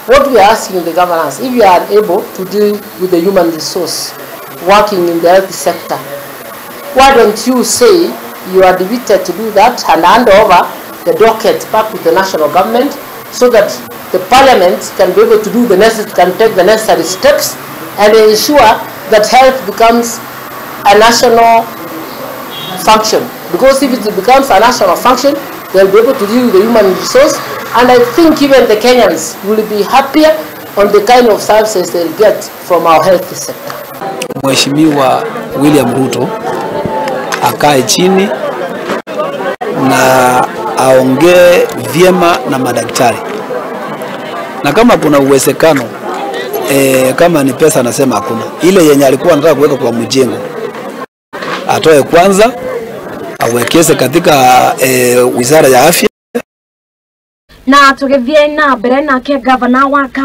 What we are asking the governors, if you are able to deal with the human resource working in the health sector, why don't you say you are deputed to do that and hand over the docket back to the national government so that the parliament can be able to do the necessary, can take the necessary steps and ensure that health becomes a national function. Because if it becomes a national function, they'll be able to deal with the human resource, and I think even the Kenyans will be happier on the kind of services they'll get from our health sector. Mheshimiwa William Ruto akae chini na aongee vyema na madaktari, na kama kuna uwezekano kama ni pesa, anasema hakuna, ile yenye alikuwa anataka kuweka kwa mjengo atoe kwanza, awekeze katika wizara ya afya. Na tugithie na mbere nake gavana wa kaunti